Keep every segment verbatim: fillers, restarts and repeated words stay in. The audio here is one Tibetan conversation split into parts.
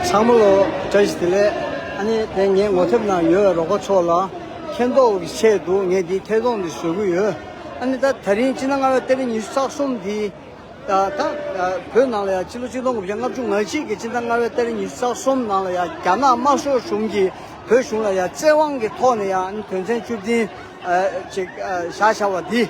ཚང་མ་ལོ་བཀྲ་ཤིས་བདེ་ལེགས། ཨ་ནི་དེ་ངའི་ངོ་དེབ་ནང་ཡོད་པའི་རོགས་པ་ཚོ་ལ་མཁྱེན་རྟོགས་ཀྱི་ཆེད་དུ་ངས་འདི་ཐད་གཏོང་འདི་བཟོ་གི་ཡོད། ཨ་ནི་ད་ད་རིང་སྤྱི་ཟླ་ལྔ་པའི་ཏ་རིག་ཉི་ཤུ་རྩ་གསུམ་འདི། ད་ད་བོད་ནང་ལ་ཡང་ཕྱི་ལོ་ཆིག་སྟོང་དགུ་བརྒྱ་ལྔ་བཅུ་ང་གཅིག་གི་སྤྱི་ཟླ་ལྔ་པའི་ཏ་རིག་ཉི་ཤུ་རྩ་གསུམ་ནང་ལ་ཡང་རྒྱ་ནག་དམར་ཤོག་གཞུང་གིས་བོད་གཞུང་ལ་ཡང་བཙན་དབང་གི་ཐོག་ནས་ཡང་དོན་ཚན་བཅུ་བདུན་ཅིག་བཞག་བཞག་པ་འདི།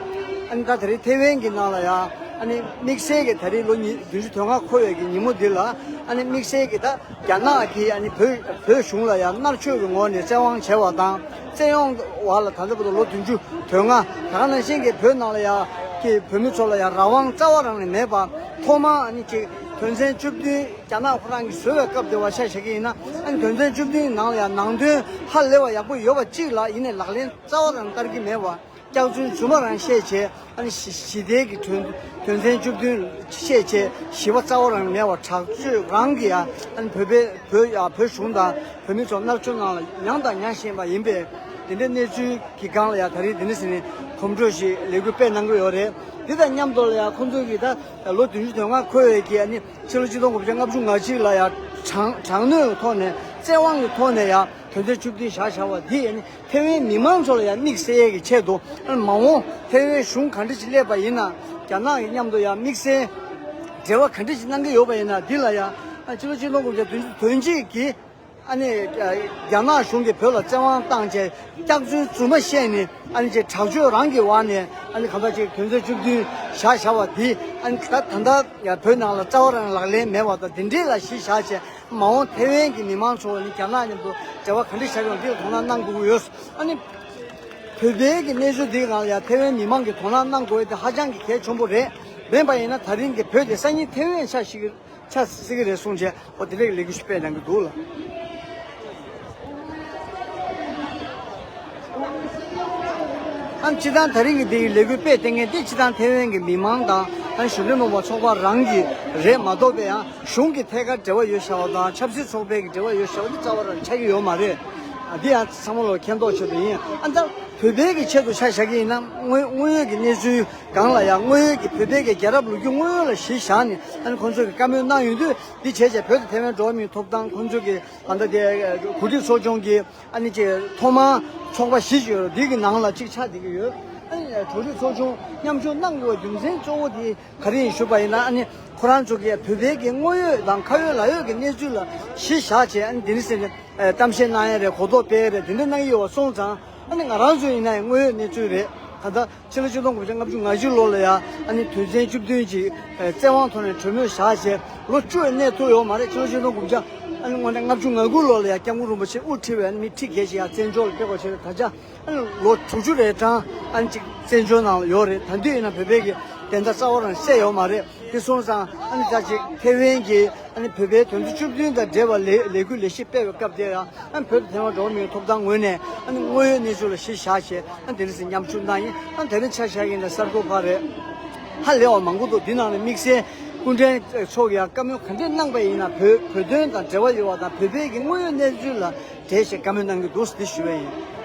ཨ་ནི་ད་དེ་རིང་ཐེ་ཝན་གྱི་ནང་ལ་ཡང་ཨ་ནི་དམིགས་བསལ་གྱི་ད་རིང་ལོ་ཉིས་བདུན་ཅུ་དོན་ལྔ་འཁོར་བའི་གི་ཉིན་མོ་འདི་ལ་ཨ་ནི་དམིགས་བསལ་གྱི་ད་རྒྱ་ནག་གིས་ཨ་ནི་བོད་བོད་གཞུང་ལ་ཡང་མནར་གཅོད་ཀྱི་ངོ་ནས་བཙན་དབང་བྱས་པ་དང་བཙན་དབང་འོག་ལ་ད་ལྟ་བར་དུ་ལོ་བདུན་ཅུ་དོན་ལྔ་ད་ག་ནང་བཞིན་གྱི་བོད་ནང་ལ་ཡང་གི་བོད་མི་ཚོ་ལ་ཡང་རང་དབང་རྩ་བ་རང་ནས་མེད་པ། ཐོག་མར་ཨ་ནི་ཅིག་དོན་ཚན་བཅུ་བདུན་རྒྱ་ནག་ཁོ་རང་གིས་བཟོས་པའི་སྐབས་དེ་བ་ཆ་བཞག་གི་ཡིན་ན་ཨ་ནི་དོན་ཚན་བཅུ་བདུན་ནང་ལ་ཡང་ནང་དོན་ཧ་ལས་པ་ཡག་པོ་ཡོད་པ་གཅིག་ལ་ཡིན་ནའི་ལག་ལེན་རྩ་བ་རང་བསྟར་གྱི་མེད་པ། སྐྱག་རྫུན་རྫུན་མ་རང་བཤད་བྱས་ཨ་ནི་ཞི་ཞི་བདེ་གི་དོན་དོན་ཚན་བཅུ་བདུན་བཤད་བྱས་ཞི་བ་རྩ་བ་རང་མེད་པ་དྲག་སྤྱོད་རང་གིས་ཡང་ཨ་ནི་བོད་པའི་བོད་ཡ་བོད་གཞུང་དང་བོད་མི་ཚོ་མནར་གཅོད་ནང་ལ་མྱངས་དང་མྱང་བཞིན་པ་ཡིན་པས། དེ་འདྲའི་གནས་ཚུལ་གྱི་སྒང་ལ་ཡང་ད་རེས་འདི་འདྲ་ཟེར་ནས་གོམ་བགྲོད་ཞིག་ལས་འགུལ་སྤེལ་གནང་གི་ཡོད་རེད། འདི་དང་མཉམ་དུ་ལ་ཡང་ཁོང་ཚོ་གིས་ད་ལོ་བདུན་ཅུ་དོན་ལྔ་འཁོར་བའི་གི་ཨ་ནི་ཕྱི་ལོ་ཆིག་སྟོང་དགུ་བརྒྱ་ལྔ་བཅུ་ང་གཅིག་ལ་ཡང་དྲག་དྲག་གནོན་གྱི་ཐོག་ནས་བཙན་དབང་གི་ཐོག་ནས་ཡང་དོན་ཚན་བཅུ་བདུན་བཞག་བཞག་པ་འདི་ཨ་ནི་ཐེ་ཝན་མི་མང་ཚོ་ལ་ཡང་དམིགས་བསལ་གྱི་ཆེད་དུ་ཨ་ནི་མ་འོངས་ཐེ་ཝན་གཞུང་ག་འདྲ་ཞིག་སླེབས་པ་ཡིན་ན་རྒྱ་ནག་གི་མཉམ་དུ་ཡང་དམིགས་བསལ་འབྲེལ་བ་ག་འདྲ་ཞིག་གནང་གི་ཡོད་པ་ཡིན་ན་འདི་ལ་ཡང་ཨ་ཕྱི་ལོ་ཆིག་སྟོང་དགུ་བརྒྱ་བདུན་ཅུ་དོན་གཅིག་གི་ཨ་ནི་རྒྱ་ནག་གཞུང་གིས་བོད་ལ་བཙན་དབང་བཏང་བྱས་སྐྱག་རྫུན་རྫུན་མ་བཤད་ནས་ཨ་ནི་ཅིག་དྲག་སྤྱོད་རང་གི་འོག་ནས་ཨ་ནི་གང་ལྟར་ཅིག་དོན་ཚན་བཅུ་བདུན་བཞག་བཞག་པ་འདི་ཨ་ནི་ད་ད་ལྟ་བོད་ནང་ལ་རྩ་བ་རང་ལག་ལེན་མེད་པ་དང་དེ་འདྲས་ལ་གཞི་བཞག་བྱས་མ་འོངས་ཐེ་ཝན་གྱི་མི་མང་ཚོ་ནི་རྒྱ་ནག་མཉམ་དུ་འབྲེལ་བ་ག་འདྲས་བྱ་དགོས་འདི་ལ་དོ་སྣང་གནང་དགོས་ཀྱི་ཡོད། ཨ་ནི་བོད་པའི་གི་གནས་ཚུལ་འདིའི་སྒང་ལ་ཡང་ཐེ་ཝན་མི་མང་གི་དོ་སྣང་གནང་དགོས་དེ་ཧ་ཅང་གི་གལ་ཆེན་པོ་རེད། མིན་པ་ཡིན་ན་ད་རིང་གི་བོད་དེ་སང་ཉིན་ཐེ་ཝན་ཆགས་ཤིག་ཆགས་སྲིད་ཀྱི་རེད་གསུངས་བྱས་ཨོ་དེ་འདྲའི་ལས་འགུལ་ཞིག་སྤེལ་གནང་གི་འདུག་ལ། ཨ་སྤྱི་བཏང་ད་རིང་གི་འདིའི་ལས་འགུལ་སྤེལ་གཏོང་མཁན་དེ་སྤྱི་བཏང་ཐེ་ཝན་གྱི་མི་མང་དང་ཨ་གཞོན་ནུ་མ་ཚོགས་པ་རང་གི་རེད་མ་གཏོགས་པའི་ཡང་གཞུང་གི་ཐད་ཀར་འབྲེལ་བ་ཡོད་བྱ་བ་དང་ཆབ་སྲིད་ཚོགས་པའི་གི་འབྲེལ་བ་ཡོད་བྱ་བ་དེ་རྩ་བ་རང་ཆགས་ཀྱི་ཡོད་མ་རེད། ཨ་འདི་ཡང་ཚང་མ་ལོ་མཁྱེན་རྟོགས་ཆེད་དུ་ཡིན། ཨ་ད་བོད་པའི་གི་ཆེད་དུ་ཆ་བཞག་གི་ཡིན་ན་དངོས་དངོས་ཡོད་ཀྱི་གནས་ཚུལ་སྒང་ལ་ཡང་དངོས་ཡོད་ཀྱི་བོད་པའི་གི་རྒྱལ་རབས་ལོ་རྒྱུས་དངོས་ཡོད་ལ་གཞི་བཞག་ནས་ཨ་ནི་ཁོང་ཚོས་ཀྱི་བཀའ་མོལ་གནང་ཡོང་དུས་འདི་བྱས་བྱས་བོད་དང་ཐེ་ཝན་འགྲོ་བ་མིའི་ཐོབ་ཐང་ཁོང་ཚོས་ཀྱི་ད་ལྟ་དེ་གོ་སྒྲིག་ཚོགས་ཆུང་གི་ཨ་ནི་ཅེ་ཐོག་མར་ཚོགས་པ་བཞི་ཅིག་ཡོད་རེད། འདི་གི་ནང་ལ་གཅིག་ཆགས་བསྡད་ཀྱི་ཡོད། ཨ་ནི་གོ་སྒྲིག་ཚོགས་ཆུང་མཉམ་ཞུགས་གནང་དགོས་པའི་རྒྱུ་མཚན་གཙོ་བོ་དེ་ག་རེ་ཡིན་ཞུས་པ་ཡིན་ན་ཨ་ནི་ཁོ་རང་ཚོ་གིས་བོད་པའི་གི་དངོས་ཡོད་དང་ཁ་ཡོད་ལག་ཡོད་ཀྱི་གནས་ཚུལ་ལ་གཞི་བཞག་བྱས་ཨ་ནི་འདི་འདྲ་ཟེར་ནས་གཏམ་བཤད་གནང་ཡ་རེད། གོ་རྟོགས་སྤེལ་ཡ་རེད། འདི་འདྲ་གནང་གི་ཡོད་པ་སོང་ཙང་ཨ་ནི་ང་རང་ཚོ་ཡིན་ན་ཡང་དངོས་ཡོད་གནས་ཚུལ་རེད། ད་ལྟ་ཕྱི་ལོ་ཆིག་སྟོང་དགུ་བརྒྱ་ལྔ་བཅུ་ང་བཞི་ལོ་ལ་ཡང་ཨ་ནི་དོན་ཚན་བཅུ་བདུན་གྱི་བཙན་དབང་ཐོག་ནས་གྲོས་མོལ་བཞག་བྱས་ལོ་བཅུ་ཡང་གནས་ཐུབ་ཡོད་མ་རེད། ཕྱི་ལོ་ཆིག་སྟོང་དགུ་བརྒྱ་ཨ་ནི་དངོས་གནས་ལྔ་བཅུ་ང་དགུ་ལོ་ལ་ཡང་སྐྱབས་མགོན་རིན་པོ་ཆེ་དབུ་ཁྲིད་པའི་ཨ་ནི་མི་ཁྲི་བརྒྱད་ཅིག་ཡང་བཙན་བྱོལ་ལ་ཕེབས་པ་བྱས་ནས་ད་ཆ་ཨ་ནི་ལོ་དྲུག་ཅུ་རེ་གྲངས་ཨ་ནི་ཅིག་བཙན་བྱོལ་ནང་ལ་ཡོད་རེད། ད་དུས་ཡིན་ན་བོད་པའི་གི་བདེན་མཐའ་རྩ་བ་རང་གསལ་ཡོད་མ་རེད། དེ་སོང་ཙང་ཨ་ནི་ད་ཅིག་ཐེ་ཝན་གྱི་ཨ་ནི་བོད་པའི་དོན་ཚན་བཅུ་བདུན་དང་འབྲེལ་བ་ལས་ལས་འགུལ་ལས་གཞི་སྤེལ་བའི་སྐབས་དེ་ཡང་ཨ་ནི་བོད་དང་ཐེ་ཝན་འགྲོ་བ་མིའི་ཐོབ་ཐང་ངོས་ནས་ཨ་ནི་དངོས་ཡོད་གནས་ཚུལ་ལ་གཞི་བཞག་བྱས་ཨ་ནི་དེ་རིང་སྲིད་མཉམ་ཞུགས་གནང་ཡིན། ཨ་ནི་དེ་རིང་ཆ་བཞག་ཡིན་ན་གསར་འགོད་པ་རེད། ཧ་ལས་པ་མང་པོ་འདུག་འདི་ནང་ནས་དམིགས་བསལ་སྐུ་མགྲོན་ཚོ་གིས་ཡང་བཀའ་མོལ་ག་འདྲས་གནང་པ་ཡིན་ན་བོད་བོད་དོན་དང་འབྲེལ་བ་ཡོད་པ་དང་བོད་པའི་གི་དངོས་ཡོད་གནས་ཚུལ་ལ་འབྲེལ་བྱས་བཀའ་མོལ་གནང་གི་འདུག་འདི་ཞུ་བ་ཡིན།